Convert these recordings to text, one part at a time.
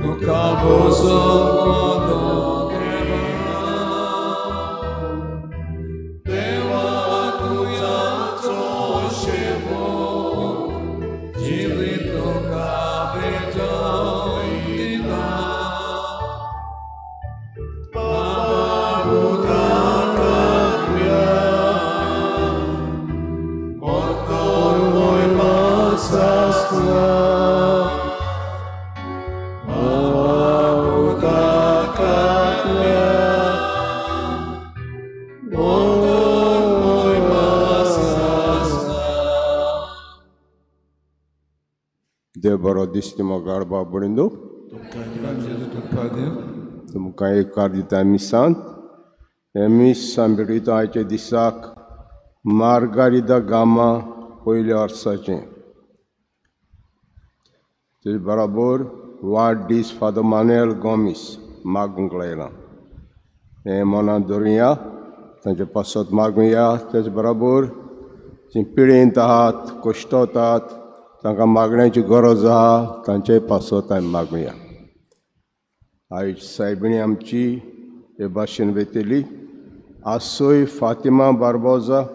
तुका भोसो देवा तुज्याचो शेवक जिवीत तुका भेटोवन दिता. देव बरो दीस तुमकां बाब बडिंदो तुमकां एक कार दिता मिसांत हे मीस आमी आयच्या दिसाक मार्गारिदा गामा पयल्या वर्साचें. तेजे बराबर वाडदीस फादर मानुएल गोमीस मागूंक लायलां. हें मनांत धरुया, तांचे पासत मागुया. तेजे बराबर जी पिळेंत आहात, कश्टतात, तांकां मागण्याची गरज आहा, तांचे पासत आमी मागुया. आयज सायबिणी आमची हे भाशेन वेतली. आसोय Fatima Barbosa,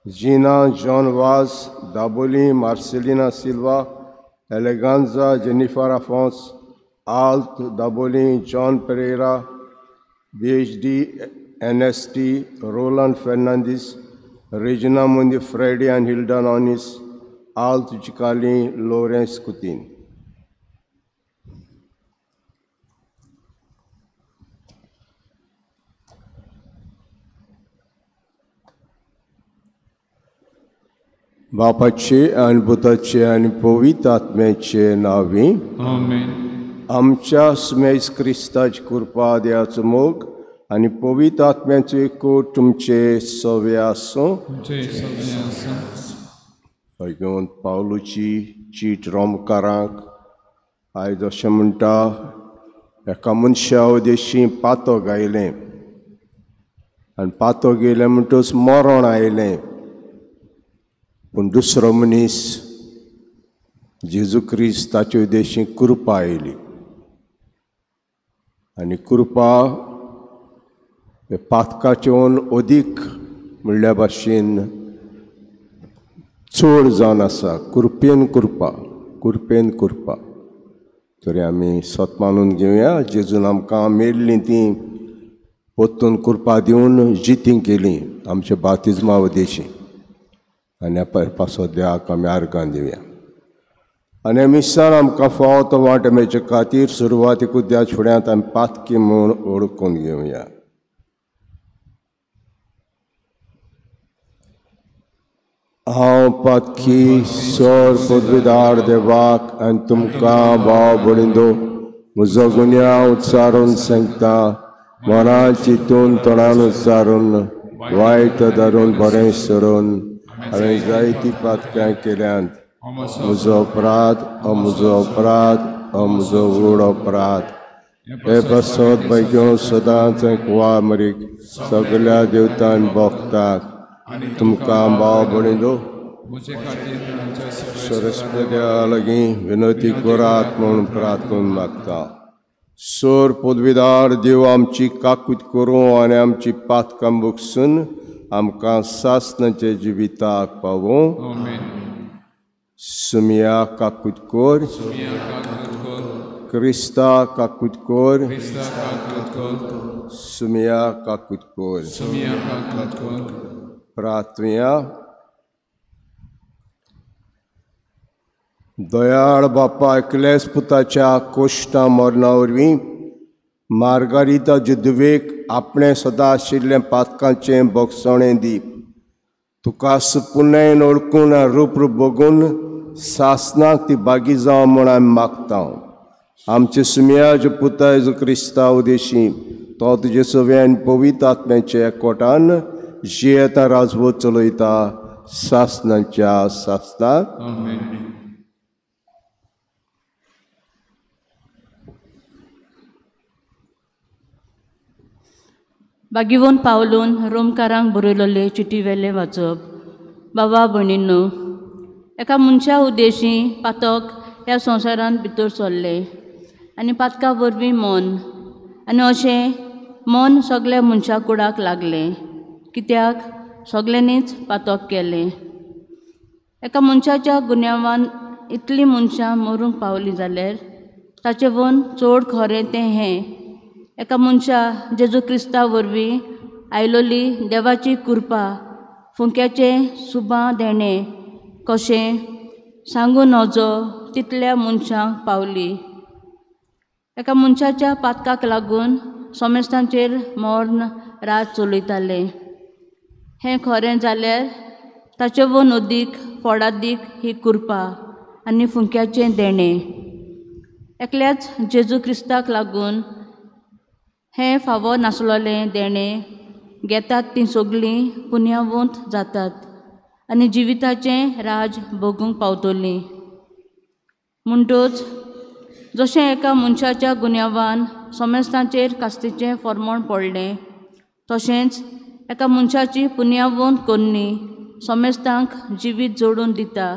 Gina John Vaz, Dabolim Marcelina Silva, Eleganza Jennifer Afonso, Alt Dabolim John Pereira, BHD NST, Roland Fernandes, Regina Mundi Freddy आनी हिल्डा नॉनीस, आल्त चिकाली लोरेंस कुतीन. बापाचे आनी पुताचे आनी पवित्र आत्म्याचे नांवी आमेन. आमच्या सुमेज क्रिस्ताची कृपा, देवाचो मोग आनी पवित्र आत्म्याचो एकवट तुमचे सवे आसूं. घेवन पावलूची चीट रोमकारांक आयज अशें म्हणटा, एका मनशा उदेशी पातो गायलें आनी पातो गेलें म्हणटच मरण आयलें, पूण दुसरो मनीस जेजू क्रिस्त ताचे उदेशी कृपा आयली आनी कृपा पातकाचेवन अदीक म्हणल्या भाशेन चड जावन आसा. कृपेन कृपा, कृपेन कृपा. तरी आमी सत मानून घेवया, जेजून आमकां मेळ्ळीं तीं परतून कृपा दिवन जितीं केली आमच्या बातिज्मा उदेशी आनी पासत देवाक आमी आर्गां दिवया. आनी मिसान आमकां फावो तो वाट मेळचे खातीर सुरवातीकूच देवाच्या फुड्यांत आमी पातकी म्हूण ओळखून घेवया. हांव पातकी सर पदवीदार देवाक आनी तुमकां भाव बडिंदो म्हजो गुन्यांव उच्चारून सांगता, मनान चिंतून तोंडान उच्चारून वायट धरून बरें सोडून हांवें जायतीं पातकां केल्यांत. म्हजो अपराध, म्हजो अपराध, म्हजो व्हड अपराध. हे पासत भाग्यो सदांच कुवा मरीक सगल्या देवतान भोगतात. तुमकां भाव बडिंदो सरस्पत्या लागीं विनती करात म्हूण प्रार्थना मागता. सोर पदवीदार देव आमची काकूत करूं आनी आमची पातकां बगसून आमकां सासणाच्या जिविताक पावूं. सुमिया काकूत कर, क्रिस्ता काकूत कर, सुमिया काकूत कर. प्रार्थना. दयाळ बापा एकल्याच पुताच्या कोश्टा मरणा वरवीं मार्गारिता जुदवेक आपणें सदां आशिल्लें पातकांचें भोगसणें दी. तुका सुपुर्णायेन वळखून रूप रूप बगून सासणाक ती बागी जावं म्हूण आमी मागता. आमचे सुमयाचे पुता जेजू क्रिस्ता उदेशी तो तुजे सवे आनी पवित्र आत्म्याच्या एकवटान जियेता राजवट चलयता सासणाच्या सासणाक. बागीवन पावलून रोमकारांक बरयलेले चिटी वेलें वाचप. बाबा भयणींनो, एका मनशा उद्देशी पातक ह्या संवसारांत भितर सरलें आनी पातका वरवीं मन आनी अशें मन सगल्या मनशा कुडाक लागलें, कित्याक सगल्यांनीच पातक केलें. एका मनशाच्या गुन्यांवान इतलीं मनशां मरूंक पावलीं जाल्यार ताचें वन चड खरें तें हें, एका मनशा जेजू क्रिस्ता वरवीं आयलोली देवाची कृपा फुंक्याचें सुबां देणें कशें सांगू नजो तितल्या मनशांक पावली. एका मनशाच्या पातकाक लागून समेस्तांचेर मर्ण राज चलयतालें. हें खरें जाल्यार ताचे वन अदीक फोडादीक ही कृपा आनी फुंक्याचें देणें एकल्याच जेजू क्रिस्ताक लागून हें फावो नासलोलें देणें घेतात तीं सगळीं पुण्यावंत जातात आनी जिविताचें राज भोगूंक पावतलीं. म्हणटच जशें एका मनशाच्या गुन्यांवान समेस्तांचेर कास्तीचें फॉर्मण पडलें, तशेंच एका मनशाची पुण्यावंत करणी समेस्तांक जिवीत जोडून दिता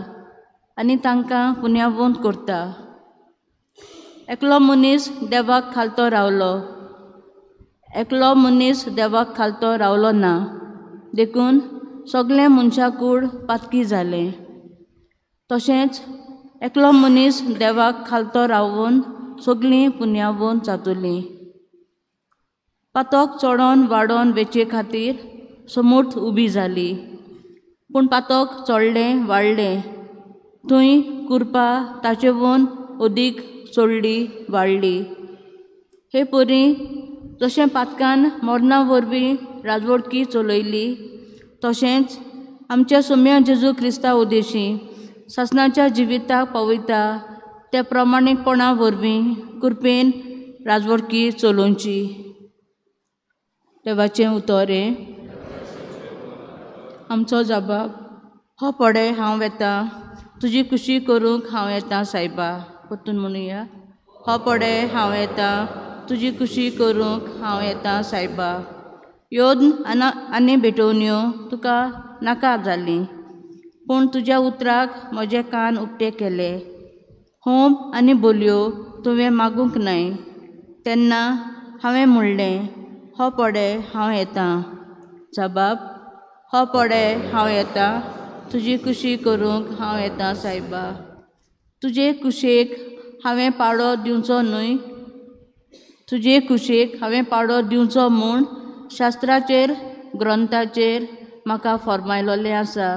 आनी तांकां पुण्यावंत करता. एकलो मनीस देवाक खालतो रावलो, एकलो मनीस देवाक खालतो रावलो ना, देखून सगळें मनशा कूड पातकी जालें. तशेंच एकलो मनीस देवाक खालतो रावून सगळीं पुण्यावंत जातलीं. पातक चडोन वाडोन वेचे खातीर समूर्थ उबी जाली, पूण पातक चडलें वाडलें थंय कृपा ताचे वन अदीक चडली वाडली. हे परी जशें पातकान मरणा वरवीं राजवडकी चलयली, तशेंच आमच्या सोम्या जेजू क्रिस्ता उदेशी सासणाच्या जिविताक पावयता त्या प्रमाणीकपणा वरवीं कृपेन राजवडकी चलोवची. देवाचें उतर हें. आमचो जबाब हो पडे हांव येता तुजी खुशी करूंक हांव येता सायबा. परतून म्हणुया, हो पडे हांव येता तुजी खुशी करूंक हांव येता सायबा. योद्न आनी भेटवण्यो तुका नाका जाली, पूण तुज्या उतराक म्हजे कान उक्ते केले. होम आनी बोलयो तुवें मागूंक न्हय, तेन्ना हांवें म्हणलें हो पडे हांव येता. जबाब हो पडे हांव येता तुजी खुशी करूंक हांव येता सायबा. तुजे कुशेक हांवें पाडो दिवचो न्हय, तुजे कुशेक हांवें पाडो दिवचो म्हूण शास्त्राचेर ग्रंथाचेर म्हाका फॉर्मायलोलें आसा.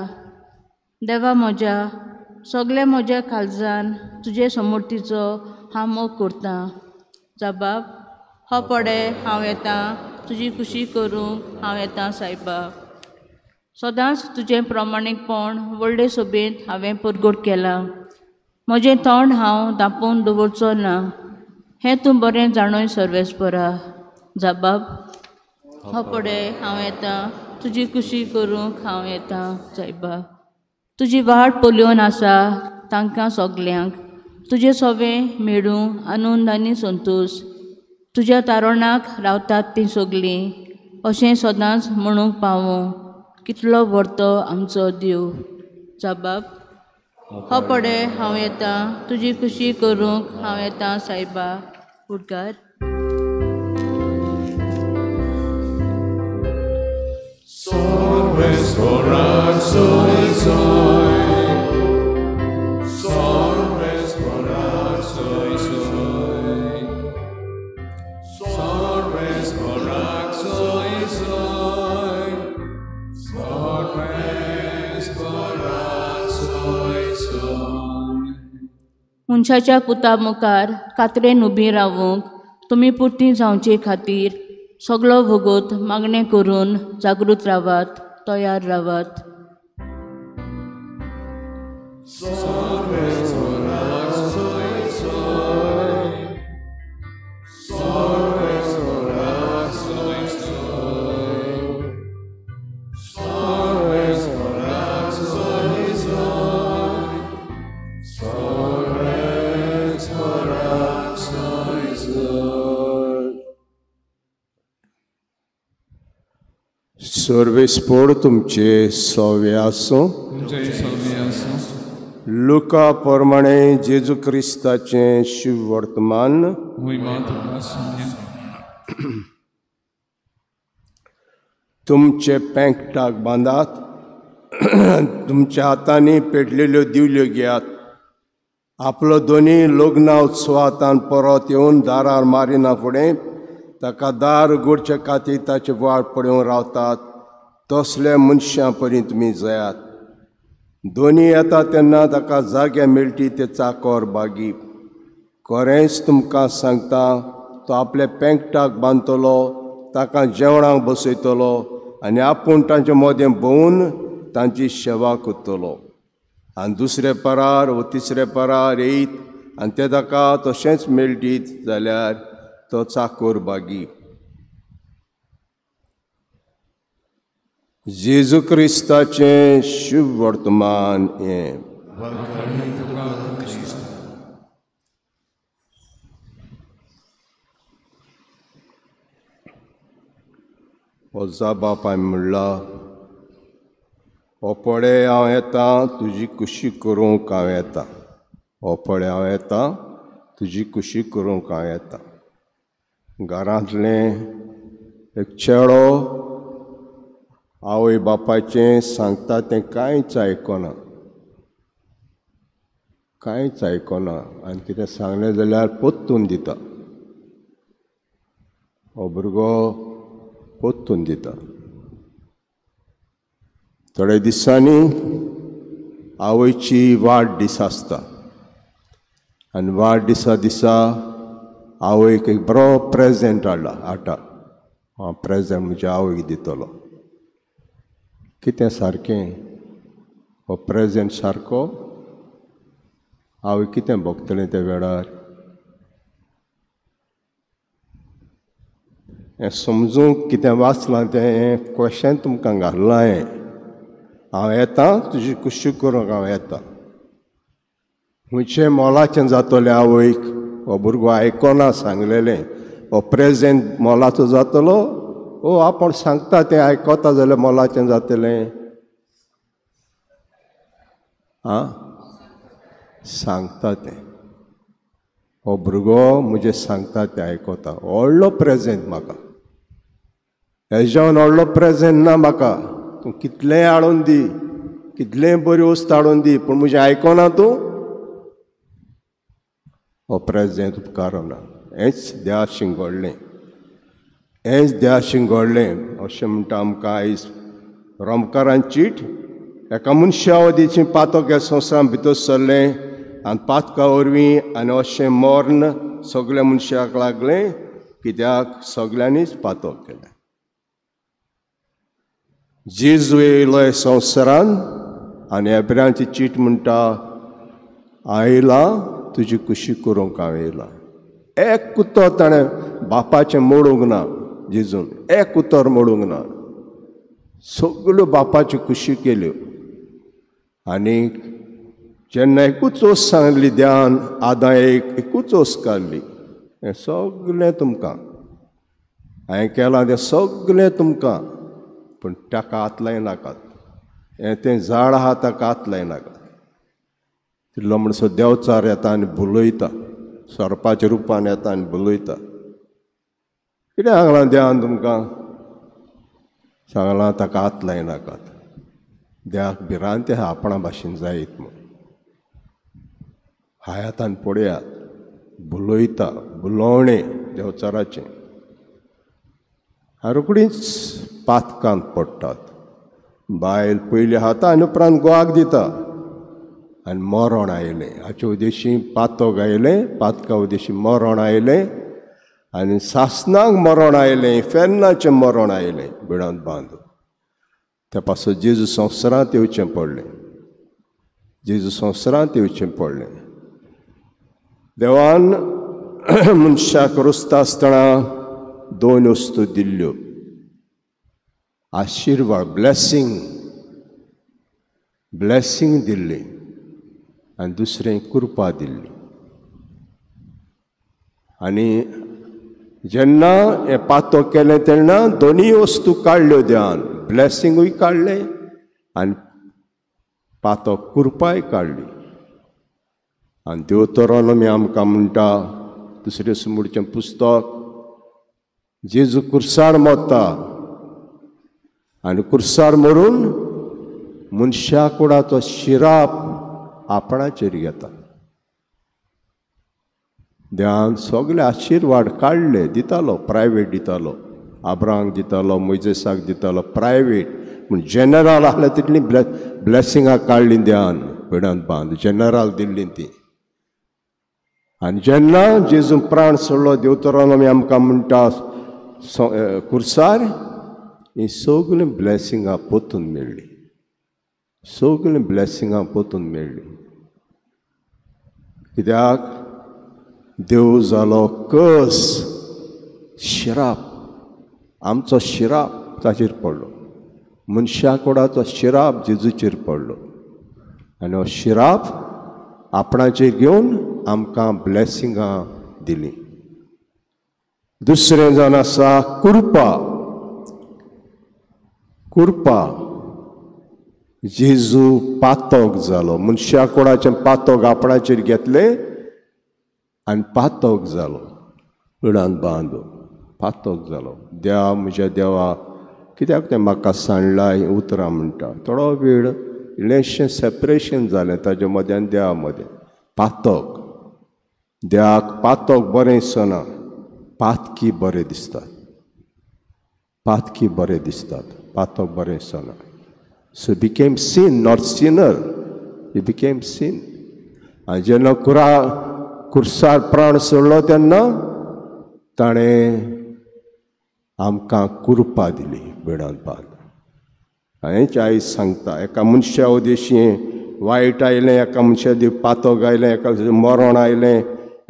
देवा म्हज्या सगळे म्हज्या काळजान तुजे समूर्तीचो हांव मोग करतां. जबाब हो पडे हांव येता तुजी खुशी करूंक हांव येता सायबा. सदांच तुजें प्रमाणीकपण व्हडले सोबेंत हांवें परगट केलां. म्हजें तोंड हांव दांपून दवरचो ना, हें तूं बरें जाणूय सर्वेस्परा. जबाब हो पडे हांव येता तुजी खुशी करूंक हांव येता सायबा. तुजी वाट पळोवन आसा तांकां सगल्यांक तुजें सोवें मेळूं आनंद आनी संतोश. तुज्या तारणाक रावतात तीं सगलीं अशें सदांच म्हणूंक पावूं कितलो व्हरतो आमचो देव. जबाब हो पडे हांव येता तुजी खुशी करूंक हांव येता सायबा. उडकार. मनशाच्या पुता मुखार कातरेन उबी रावूंक तुमी पुरती जावचे खातीर सगळो वगत मागणें करून जागृत रावात, तयार रावात. सर्वेस्पोर तुमचे सवे आसूं. लुका प्रमाणे जेजू क्रिस्ताचें शुभवर्तमान. तुमचे पेंकटाक बांदात, तुमच्या हातांनी पेटलेल्यो दिवल्यो घेयात. आपलो दोनी लग्ना उत्सवांत परत येवन दारार मारिना फुडें ताका दार उगडचे खातीर ताचे वाट पळोवन रावतात तसले मनशां परी तुमी जायात. दोनी येता तेन्ना ताका जागे मेळटी ते चाकोर बागी. खरेंच तुमकां सांगता, तो आपले पेंकटाक बांदतलो, ताका जेवणाक बसयतलो आनी आपूण तांचे मदें भोंवून तांची सेवा करतलो. आनी दुसरे परार वो तिसरे परार येयत आनी ते ताका तशेंच मेळटीत जाल्यार तो चाकोर बागी. जेजू क्रिस्ताचें शुभ वर्तमान हें. हो बापाय म्हणला, हो पळे हांव येता तुजी कुशी करूंक हांव येता. हो पळे हांव येता तुजी कुशी करूंक हांव येता. घरांतलें एक चेडो आवय बापायचें सांगता तें कांयच आयकना, कांयच आयकना आनी कितें सांगलें जाल्यार पोत्तून दिता. हो भुरगो पोत्तून दिता. थोड्या दिसांनी आवयची वाडदीस आसता आनी वाडदिसा दिसा आवयक एक बरो प्रेजेंट हाडला. हाडटा हांव प्रेजेंट म्हज्या आवयक दितलो. कितें सारकें हो प्रेजेंट सारको? आवय कितें भोगतलें त्या वेळार? हें समजूंक कितें वाचलां तें हें क्वेशन तुमकां घाल्लां. हें हांव येता तुजी कुशी करूंक हांव येता. खंयचें मोलाचें जातलें आवयक? हो भुरगो आयकना सांगलेलें. हो प्रेजेंट मोलाचो जातलो? ओ आपूण सांगता तें आयकता जाल्यार मोलाचें जातलें? आं, सांगता तें. हो भुरगो म्हजें सांगता तें आयकता. व्हडलो प्रेजेंट म्हाका, हेज्यान व्हडलो प्रेजेंट ना म्हाका. तूं कितलेंय हाडून दी, कितलेंय बरी वस्त हाडून दी, पूण म्हजें आयकना तूं. हो प्रेजेंट उपकारना. हेंच देवा शिंगोडलें, हेंच देवा शिंगोडलें. अशें म्हणटा आमकां आयज रोमकारान चीट. एका मनशा वदीचें पातक ह्या संवसारांत भितर सरलें आनी पातका वरवीं आनी अशें मर्ण सगल्या मनशाक लागलें, कित्याक सगल्यांनीच पातक केलें. जेजू येयलो ह्या संवसारांत आनी एब्रांची चीट म्हणटा, आयला तुजी कुशी करूंक हांव येयला. एक उतर ताणें बापाचें मोडूंक ना. जेजून एक उतर मोडूंक ना. सगल्यो बापाच्यो कुशी केल्यो. आनी जेन्ना एकूच वस्त सांगली ध्यान आदां एकूच वस्त काडली, हें सगलें तुमकां हांवें केलां तें सगलें तुमकां, पूण ताका हात लायनाकात. हें तें झाड आहा ताका हात लायनाकात. तितलो म्हणसर देंवचार येता आनी भुलयता, सोरपाच्या रुपान येता आनी भुलयता. कितें सांगलां देवान तुमकां? सांगलां ताका हात लायनाकात. देवाक भिरांत आहा आपणा भाशेन जायत म्हूण. हायातान पळयात, भुलयता, भुलोवणें देंवचाराचें. रोखडीच पातकांत पडटात. बायल पयली हाता आनी उपरांत गोवाक दिता आनी मरण आयलें. हाचे उदेशी पातक आयलें, पातका उदेशी मरण आयलें आनी सासनाक मरण आयलें, फेर्नाचें मरण आयलें भिडांत बांदून. त्या पासत जेजू संवसारांत येवचें पडलें. जेजू संवसारांत येवचें पडलें. देवान मनशाक रस्ता आसतना दोन वस्तू दिल्ल्यो, आशिर्वाद, ब्लेसींग, ब्लेसींग दिल्ली आनी दुसरें कृपा दिल्ली. आनी जेन्ना हें पातक केलें तेन्ना दोनूय वस्तू काडल्यो देवान, ब्लेसिंगूय काडलें आनी पातक कृपाय काडली. आनी देवतरोनोमी आमकां म्हणटा दुसरें सुमूरचें पुस्तक, जेजू कुर्सार मरता आनी कुर्सार मरून मनशा कुडाचो शिराप आपणाचेर घेता. देवान सगळे आशिर्वाद काडले दितालो, प्रायवेट दितालो, आब्रांक दितालो, मोयजेसाक दितालो प्रायवेट, पूण जेनरल आहले तितलीं ब्लेसिंगां काडलीं देवान भिडांत बांद जेनरल दिल्ली ती. आनी जेन्ना जेजू प्राण सोडलो देवतरान आमकां म्हणटा कुर्सार ही सगळीं ब्लेसिंगां पोतून मेळ्ळीं, सगळीं ब्लेसिंगां पोतून मेळ्ळीं. कित्याक देव जालो कस शिराप, आमचो शिराप ताचेर पडलो, मनशा कोडाचो शिराप जेजूचेर पडलो आनी हो शिराप आपणाचेर घेवन आमकां ब्लेसिंगां दिलीं. दुसरें जावन आसा कुरपा. कुरपा जेजू पातक जालो, मनशा कोणाचें पातक आपणाचेर घेतलें आनी पातक जालो, उडान बांदो पातक जालो. देवा म्हज्या देवा कित्याक तें म्हाका सांडलां हीं उतरां म्हणटा. थोडो वेळ इल्लेंशें सेपरेशन जालें ताजे मदें आनी देवा मदें. पातक, देवाक पातक बरें दिसना, पातकी बरें दिसतात, पातकी बरें दिसतात, पातक बरें दिसना. So became sin, not sinner, he became sin. आनी जेन्ना कुर्सार प्राण सोडलो तेन्ना ताणें आमकां कुरपा दिली बेडान पान. हांवें आयज सांगता, एका मनशा उदेशी वायट आयलें, एका मनशा पातक आयलें, एका मरण आयलें,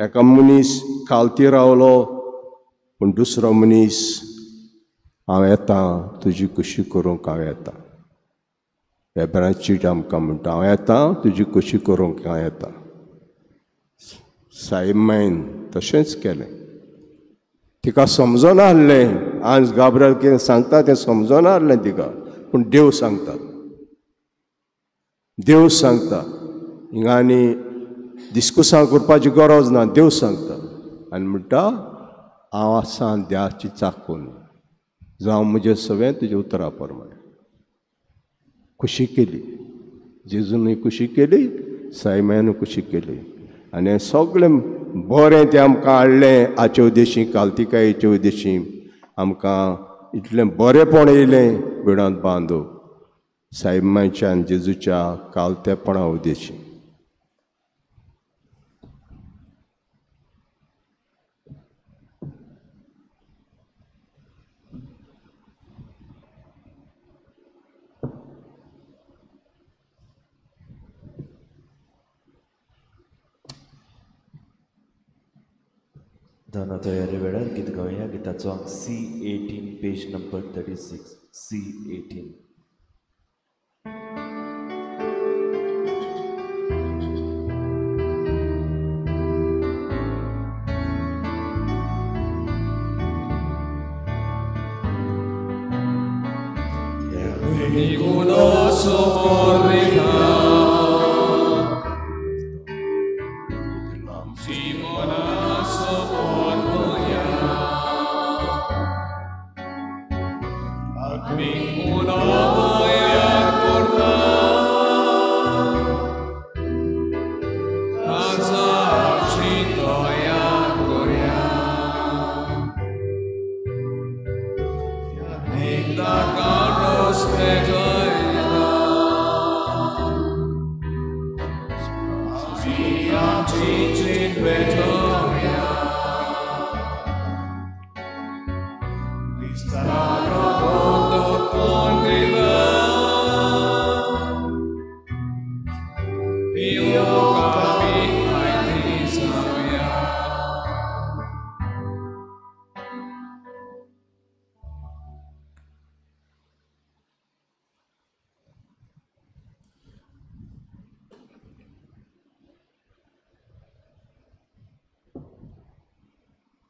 एका मनीस खालती रावलो, पूण दुसरो मनीस हांव येता तुजी कुशी करूंक हांव येता. एब्रां चीट आमकां म्हणटा हांव येता तुजी कुशी करूंक हांव येता. साईब मायन तशेंच केलें, तिका समजना आहलें, आज गाब्रियल कितें सांगता तें समजना आहलें तिका, पूण देव सांगता, देव सांगता, हिंगा आनी डिस्कुसां करपाची गरज ना, देव सांगता आनी म्हणटा हांव आसा देवाची चाकून, जावं म्हजें सगळें तुज्या उतरा प्रमाणें. खुशी केली जेजूनय, खुशी केली साईमायनूय, खुशी केली आनी सगळें बरें तें आमकां हाडलें. आचे उदेशी कालतिकायेचे उदेशी आमकां इतलें बरेंपण येयलें भिडांत बांदो साईमायच्या आनी जेजूच्या कालतेपणा उदेशी. दाना तयारी वेळार गीत गावया. गिताचो अंक C18 page number 36 C18.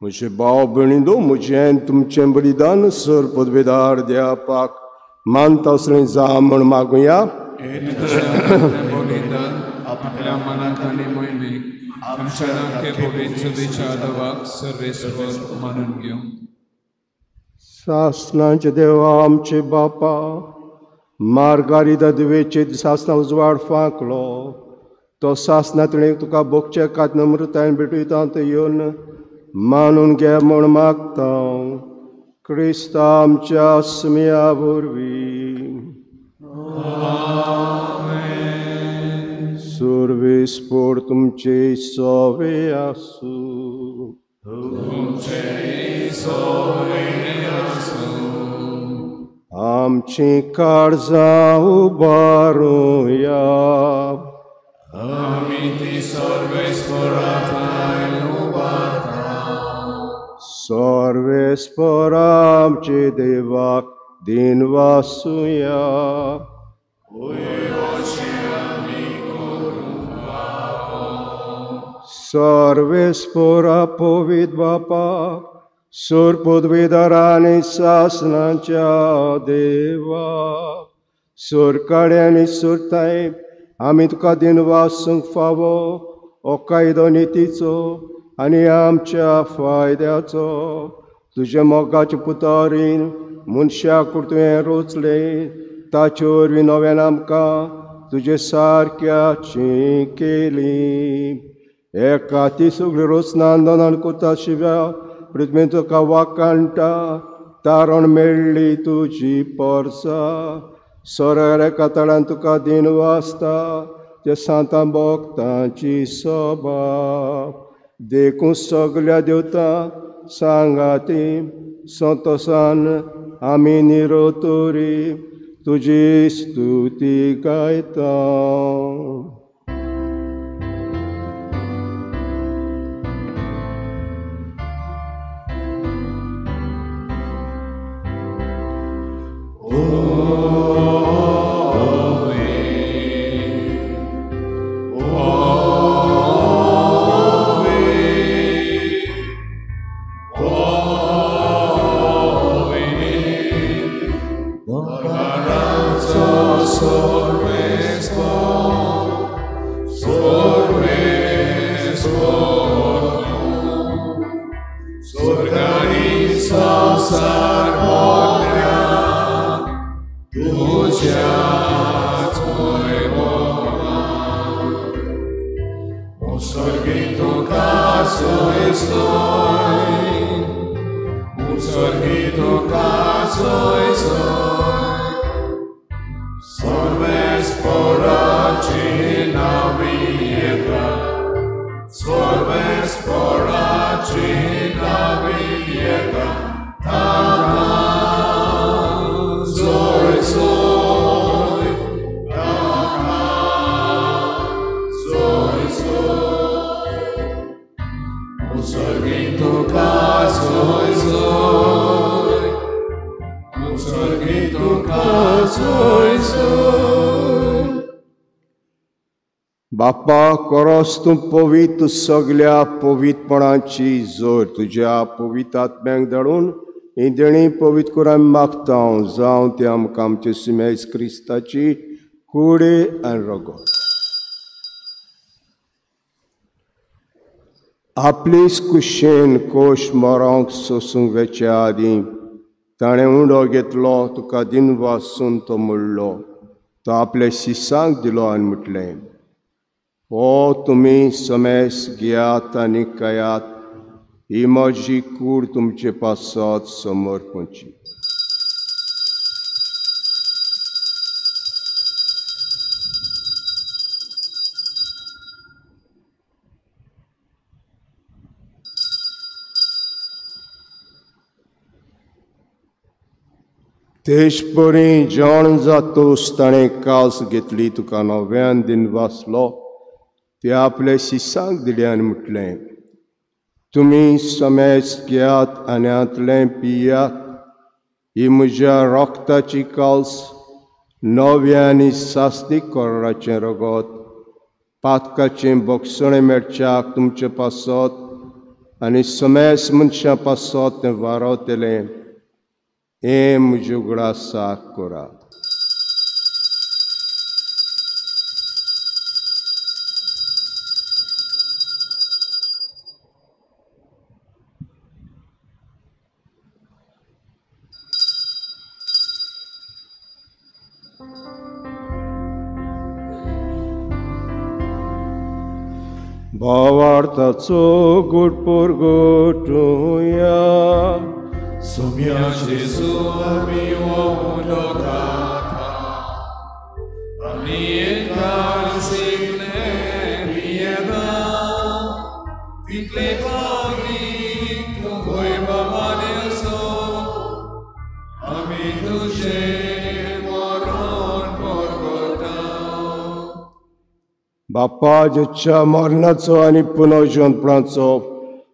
म्हजे भाव भयणींनो, म्हजें तुमचें बलिदान सर पदवेदार देवाक मानता असलें जा म्हण मागुया. बलिदान आपल्या मनाक आनी मोहिमेक आमच्या नाके पवित्र विचारवाक सर्वेस्पर मानून घेवं. सासनाचे देवा आमचे बापा, मार्गारिदा दिवेचे सासना उजवाड फांकलो तो सासना तुणें तुका भोगचे कात नम्रतायन भेटयता तो येवन मानून घे म्हूण मागता क्रिस्ता आमच्या सुमया वरवीं. सुर्वेस्पोर तुमचे सोवे आसूं. तुमचे सोवे आसूं. आमची काळजां उबारुया. आमी ती सर्वेस्परा ठांय उबारता. सर्वेस्परा आमचे देवाक दिनवासुया. सर्वेस्परा पवित्र बापा, सूर पदवीधरांनी सासनाच्या देवा, सुरकाड्यांनी सुरताय आमी तुका दिनवासूंक फावो हो कायदो नितीचो आनी आमच्या फायद्याचो. तुज्या मोगाच्या पुतारीन मनशाक तुवें रोचलें ताचे वरवीं नव्यान आमकां तुजे सारक्याची केली. एका ती सगळी रोचना दोनान कोता शिव्या पृथ्वी तुका वाकाणटा तारण मेळ्ळी तुजी पोरसा. सोऱ्या एका तळान तुका दिन वाचता ते सांतां भोगतांची सोबा. देखून सगल्या देवता सांगाती संतोसान आमी निरोतोरी तुजी स्तुती गायता. बापा कोरोस तूं पवित्र सगल्या पवित्रपणाची जोर तुज्या पवित्र आत्म्यांक धाडून ही देणी पवित्र करून आमी मागता जावं ते आमकां आमचे सिमेस क्रिस्ताची कुडे आनी रगत. आपलीच कुशेन कोश मरोंक सोसूंक वेच्या आदीं ताणें उंडो घेतलो, तुका दिनवासून तो म्हणलो, तो आपल्या शिसांक दिलो आनी म्हटलें, हो तुमी समेस घेयात आनी खायात, ही म्हजी कूड तुमचे पासत समर्पणची. तेच परी जेवण जातोस ताणें कास घेतली, तुका नव्यान दिनवासलो, ते आपल्या शिसांक दिले आनी म्हटलें, तुमी समेस घेयात आनी हांतलें पियात, ही म्हज्या रक्ताची काल्स नव्या आनी सासदीक कोराचें रगत पातकाचें भोगसणें मेळच्याक तुमचे पासत आनी समेस मनशां पासत तें वारवतलें. हें म्हज्या उगडासाक करात. भावार्थाचो गुट परगटुया. सोम्या जेजू आमी उलो खाता आनी एका सिगले पियेता तितले पावली तूं खंय बाबाने असो आमी तुजें मरण परगटा. बापा जेच्या मरणाचो आनी पुनर्जिवंतपणाचो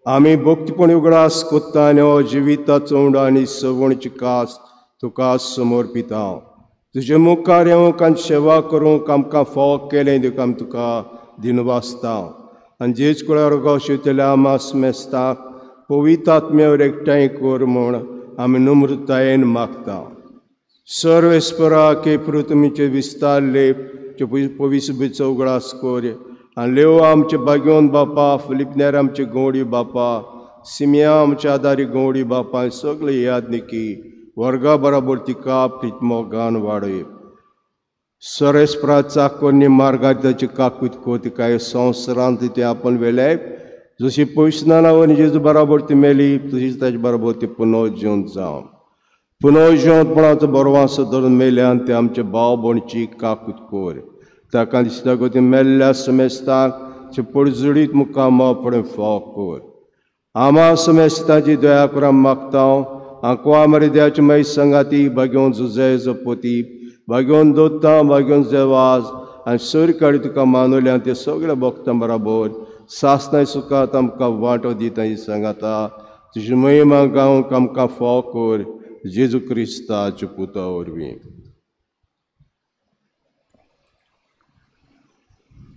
आमी भक्तीपणी उगडास कोत्ता आनी हो जिविताचो उंडो आनी सवणची कास तुका समर्पिता. तुजे मुखार येवंक आनी सेवा करूंक आमकां फावो केलें देखून आमी तुका दिनवासता. आनी जेज कुळार शिवतल्या आमास मेस्ताक पवित्र आत्म्यावर एकठांय कर म्हूण आमी नम्रतायेन मागता. सर्वेस्परा के पृथ्वीचे विस्तार लेप पविसबीचो उगडास कर आनी लेव आमचे भाग्योन बापा, फिलिपनेर आमचे गवडी बापा, सिमिया आमच्या आदारी गवडी बापा, सगळे यादनिकी वर्गा बराबर तिका प्रितमोगान वाडय. सरेस्परा चाकोरनी मार्गाची काकूत को तिका संवसारांत ती आपण वेले जशी पयसनाना आनी जेजू बराबर ती मेली तशीच ताजे बराबर ती पुनर्जिवंत जावं. पुनर्जिवंतपणाचो बरवासो धरून मेल्यान ते आमचे भाव भयणची काकूत कोर. ताका दिसता गो ती मेल्ल्या समेस्ताक पडजुडीत मुखार मावपडे फाव कोर. आमा समेस्ताची दया करा मागता. आंकवा मरे देवाची मागीर संगाती भाग्योन जुजे जपोती भाग्योन दोत्ता भाग्योन जेवाज आनी सरकारी तुका मानवल्यान ते सगळे भक्तां बराबर सासनाय सुखात आमकां वांटो दिता ही सांगाता तुजी महिमा गावंक आमकां फाव कोर जेजू क्रिस्ताच्या पुता वरवीं.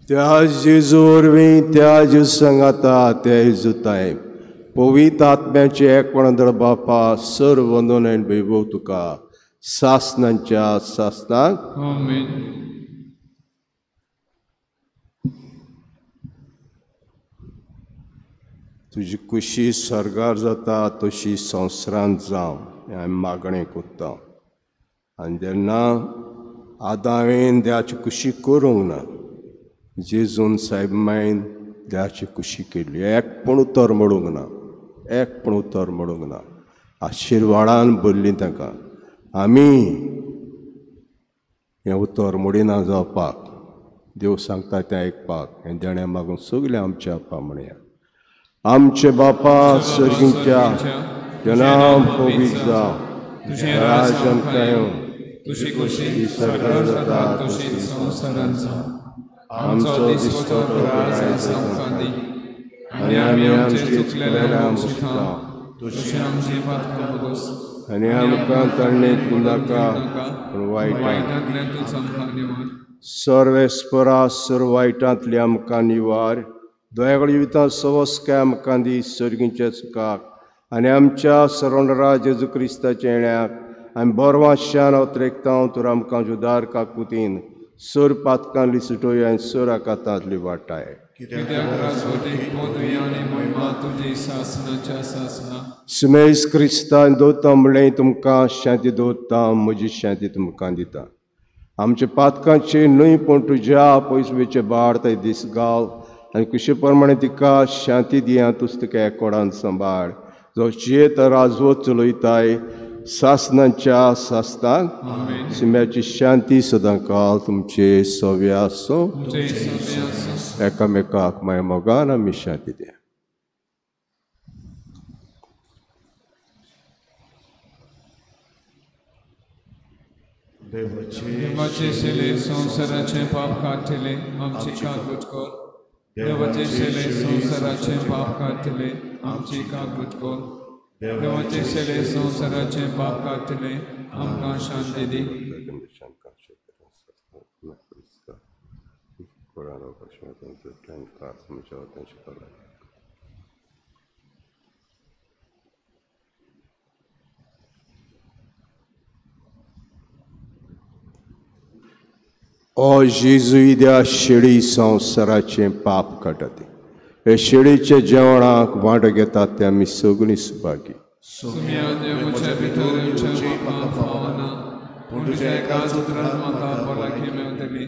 त्या जेजू वरवीं त्या जेजू सांगाता त्या जेजूताय पवित्र आत्म्याचे एकपण दर बापा सर वंदन आनी वैभव तुका सासनांच्या सासनाक. आमेन. तुजी कुशी सर्गार जाता तशी संवसारांत जावं हें आमी मागणें कोत्ता. आनी जेन्ना आदावेन देवाची कुशी करूंक ना, जेजून सायब मायन देवाची कुशी केली. एक पूण उतर मोडूंक ना, एक पूण उतर मोडूंक ना. आशिर्वाडान भरलीं तांकां. आमी हें उतर मोडिना जावपाक देव सांगता तें आयकपाक हें देणें मागून सगळें आमच्या आपा म्हणया. आमचे बापा सर्गीच्या तुजें नांव पवित्र जावं, तुजें राज्य आमकां येवं, तुजी कुशी सर्गार जाता तशी संवसारांत जावं. आमचो दिसतो ग्रास आमकां दी आनी आमी आमचे चुकलेल्यांक भोगशिता तशें आमचें पातकां भोगोस आनी आमकां तळणेंत नाका पूण वायटांतल्यान तूं आमकां निवार. सर्वेस्परा सर्व वायटांतली आमकां निवार. दयाळ जिवितांत सवस्काय आमकां दी सर्गीच्या सुखाक आनी आमच्या सरोंडरा जेजू क्रिस्ताच्या येण्याक आनी बरवाशान अत्रेकता तर आमकां जुदार काकुतीन सर पातकांतली सुटोय आनी सर आकातांतली वाटाय. सुमेश क्रिस्तान दवरता म्हणलें तुमकां शांती दवरता, म्हजी शांती तुमकां दिता. आमच्या पातकांचे न्हय पूण तुज्या पयसुवेचे बाळ ते दीस घाल आनी कुशे प्रमाणे तिका शांती दिया. तूं तिका एकोडान सांबाळ जो जियेत राजवत चलयताय सासनाच्या सासनाक. शिम्याची शांती सदांकाल तुमचे सव्या आसूं. एकामेकाक माय मोगान आमी शांती दिया. देवाचे शेले संवसाराचें पाप काडटले आमची काकूट कर. देवाचे शेले संवसाराचें पाप काडटले आमची काकूट कर. देवाचे शेले संवसाराचें पाप काडटले आमकां शांती दी. ओ जेजू त्या शेळी संवसाराचें पाप काडटा हे शेळीच्या जेवणाक वांटो घेतात ते आमी सगळीं सुभागी. सुम्या देवाच्या भितर येवचें म्हाका फावना, पूण तुज्या एकाच उतरान म्हाका भलायकी मेळटली.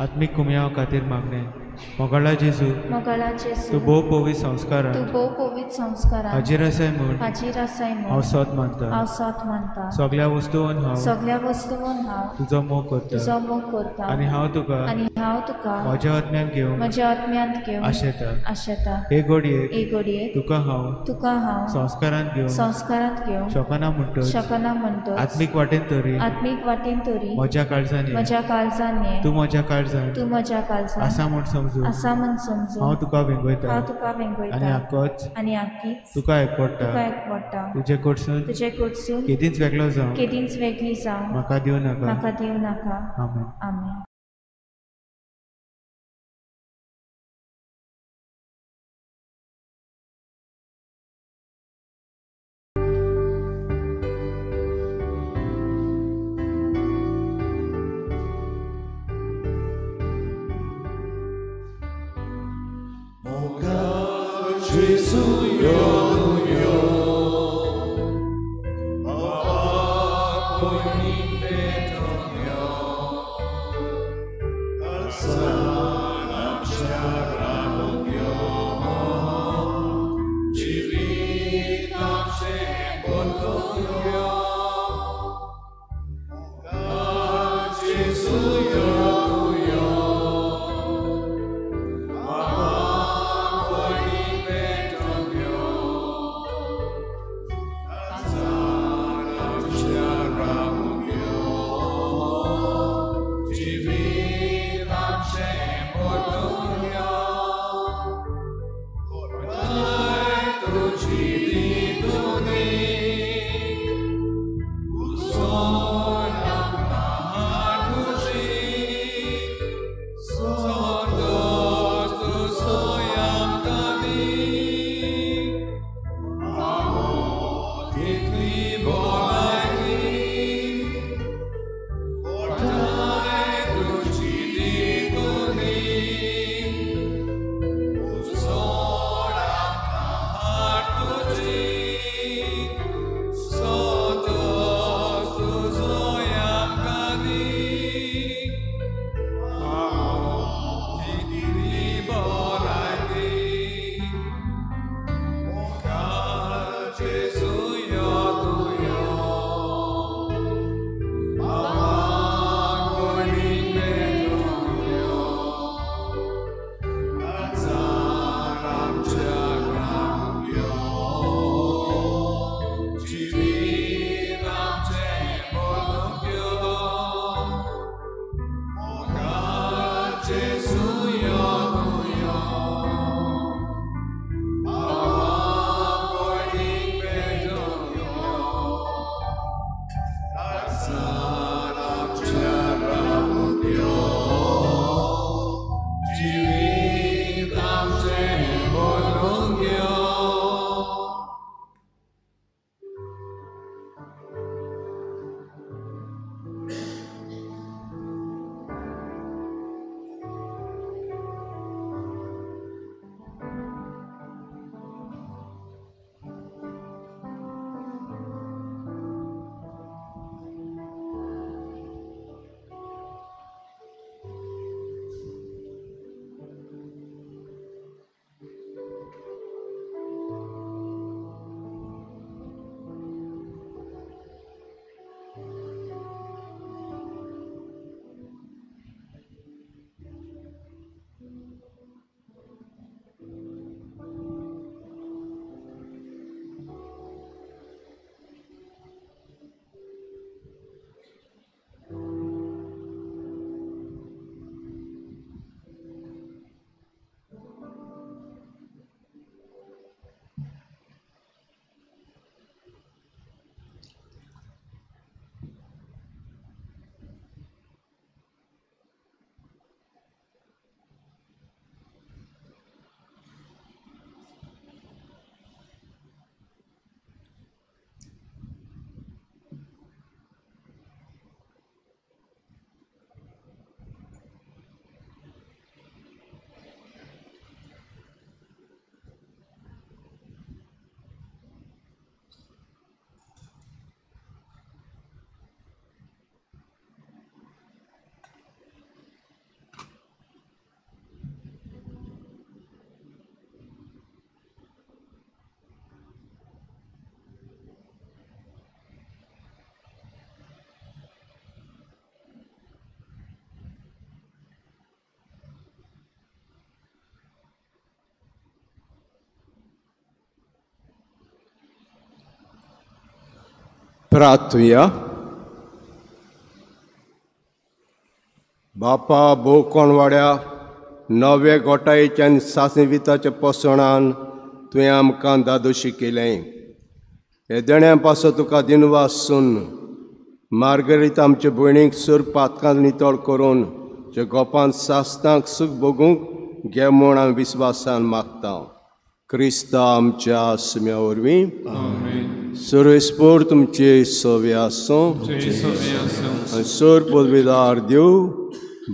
आत्मीक कुमयाव खातीर मागणें. मोगाळा जेजू, तूं भोव पवित्र संस्कारान हाजीर आसाय म्हूण हांव सत मानता. सगळ्या वस्तून हांव तुजो मोग करता आनी हांव तुका म्हज्या आत्म्यांत घेवन आशेता. हे घडयेक तुका हांव संस्कारांत घेवन शकना म्हणटच आत्मीक वाटेन तरी म्हज्या काळजान ये, तूं म्हज्या काळजान आसा म्हूण समजू हांव तुका वेंगयता आनी आकीच तुका एकवटा. तुजे कडसून केदींच वेगळो जावं म्हाका दिवं नाका. आमेन. आमेन. प्रार्थुया. बापा भोवकोणवाड्या नवे गोटायेच्या आनी सासणविताच्या पोसणान तुवें आमकां दादोशी केलें. हे देण्या पासत तुका दिनवासून मार्गरीत आमचे भयणीक सुर पातकां नितळ करून जे गोपान सासणाक सूख भोगूंक घे म्हूण हांव विस्वासान मागता. क्रिस्ता आमच्या सुम्या वरवीं. सर्वेस्पोर तुमचे सवे आसूं. सर पदवीदार देव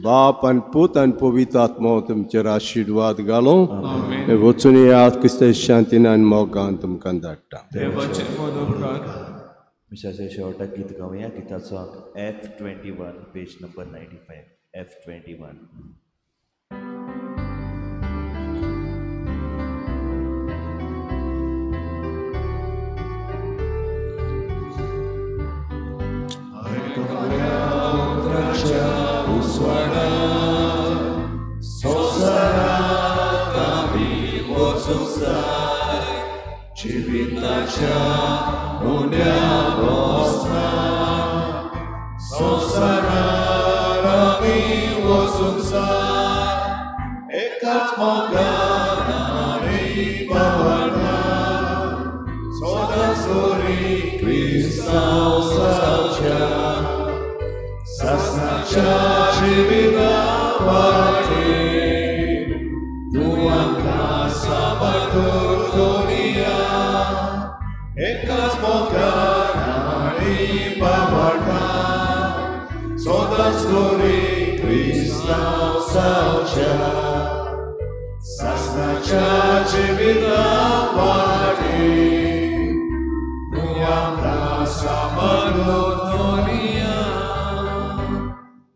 बाप आनी पूत आनी पवित्र आत्मो तुमचेर आशिर्वाद घालूं. वचून येयात क्रिस्ताच्या शांतीन आनी मोगान तुमकां धाडटा. मिसाच्या शेवटाक गीत गावया. गिताचो अंक F21 page number 95. F21. जिविताच्या उण्या बसना संवसारार आमी वचूंक जाय एकाच मोगान आनी भावार्थान सदांच तरी क्रिस्तांव जावच्या सासणाच्या जिविता वाटेर तूं आमकां सामर्थ करुया एकाच मोगान आनी भावार्थान सदांच तरी क्रिस्तांव जावच्या.